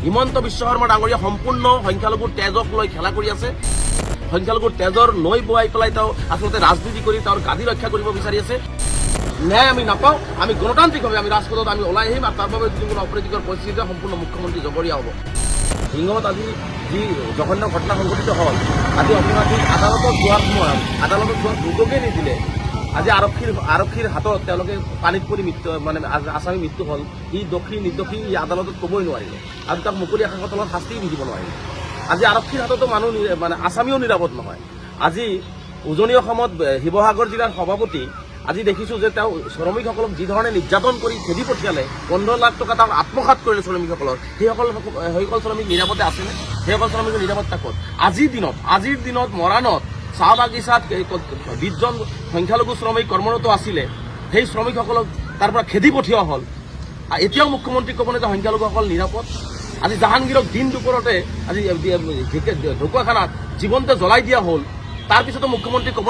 হিমন্ত বিশ্ব শৰ্মা ডাঙৰীয়া সম্পূৰ্ণ সংখ্যালঘুৰ তেজক লৈ খেলা কৰি আছে। সংখ্যালঘুৰ তেজৰ নৈ বোৱাই পেলাই তেওঁ আচলতে ৰাজনীতি কৰি তেওঁৰ গাদী ৰক্ষা কৰিব বিচাৰি আছে। ন্যায় আমি নাপাওঁ, আমি গণতান্ত্ৰিকভাৱে আমি ৰাজপথত আমি ওলাই আহিম আৰু তাৰ বাবে যদি কোনো অপ্ৰীতিকৰ পৰিস্থিতি হয়, সম্পূৰ্ণ মুখ্যমন্ত্ৰী জগৰীয়া হ'ব। টিঙত আজি যি জঘন্য ঘটনা সংঘটিত হ'ল, আজি অপৰাধীক আদালতত যোৱাৰ সময়ত আদালতত যোৱাৰ সুযোগেই নিদিলে। আজি আৰক্ষীৰ হাতত তেওঁলোকে পানীত পৰি মৃত্যু, মানে আছামী মৃত্যু হ'ল। ই দোষী নিৰ্দোষী ই আদালতত ক'বই নোৱাৰিলে আৰু তাক মুকলি আকাশৰ তলত শাস্তি বিধিব নোৱাৰিলে। আজি আৰক্ষীৰ হাততো মানুহ মানে আছামীও নিৰাপদ নহয়। আজি উজনি অসমত শিৱসাগৰ জিলাৰ সভাপতি আজি দেখিছোঁ যে তেওঁ শ্ৰমিকসকলক যি ধৰণে নিৰ্যাতন কৰি খেদি পঠিয়ালে, 15 লাখ টকা তেওঁক আত্মসাত কৰিলে শ্ৰমিকসকলৰ, সেইসকল শ্ৰমিক নিৰাপদে আছেনে? সেইসকল শ্ৰমিকৰ নিৰাপত্তা ক'ত? আজিৰ দিনত মৰাণত চাহ বাগিচাত 20জন সংখ্যালঘু শ্ৰমিক কৰ্মৰত আছিলে। সেই শ্ৰমিকসকলক তাৰ পৰা খেদি পঠিওৱা হ'ল। আৰু এতিয়াও মুখ্যমন্ত্ৰী ক'ব নে যে সংখ্যালঘুসকল নিৰাপদ? আজি জাহাংগীৰক দিন দুপৰতে আজি ঢকুৱাখানাত জীৱন্তে জ্বলাই দিয়া হ'ল। তাৰপিছতো মুখ্যমন্ত্ৰী ক'ব